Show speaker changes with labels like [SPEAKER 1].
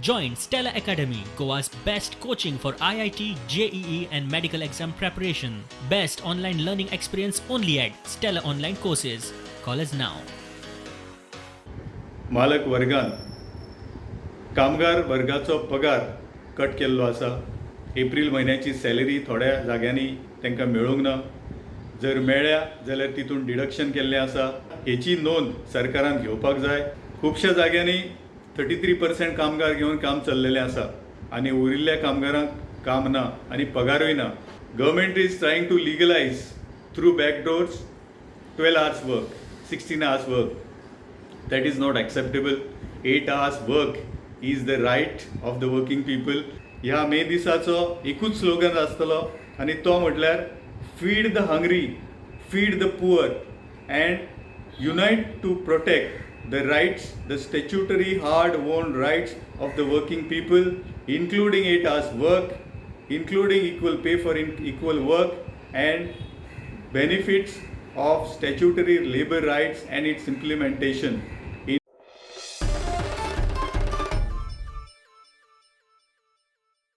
[SPEAKER 1] Join Stella Academy, Goa's best coaching for IIT, JEE, and medical exam preparation. Best online learning experience only at Stella Online Courses. Call us now.
[SPEAKER 2] मालक वर्गान कामगार वर्गाचो पगार cut केल्लो आसा. एप्रील म्हयन्याची salary थोड्या जाग्यांनी तांकां मेळूंक ना. जर मेळ्ळ्या जाल्यार तितून डिडक्शन केल्लें आसा. हेची नोंद सरकारान घेवपाक जाय. खुबश्या जाग्यांनी 33% कामगार घेवन काम चल्लेलें आसा आनी उरिल्ल्या कामगारांक काम ना आनी पगारूय ना. Government is trying to legalise through back doors 12 hours work, 16 hours work. That is not acceptable. 8 hours work is the right of the working people. ह्या मे दिसाचो एकूच स्लोगन आसतलो आनी तो म्हटल्यार "Feed the hungry, feed the poor and unite to protect the rights, the statutory hard won rights of the working people, including 8 hours work, including equal pay for equal work and benefits of statutory labor rights and its implementation."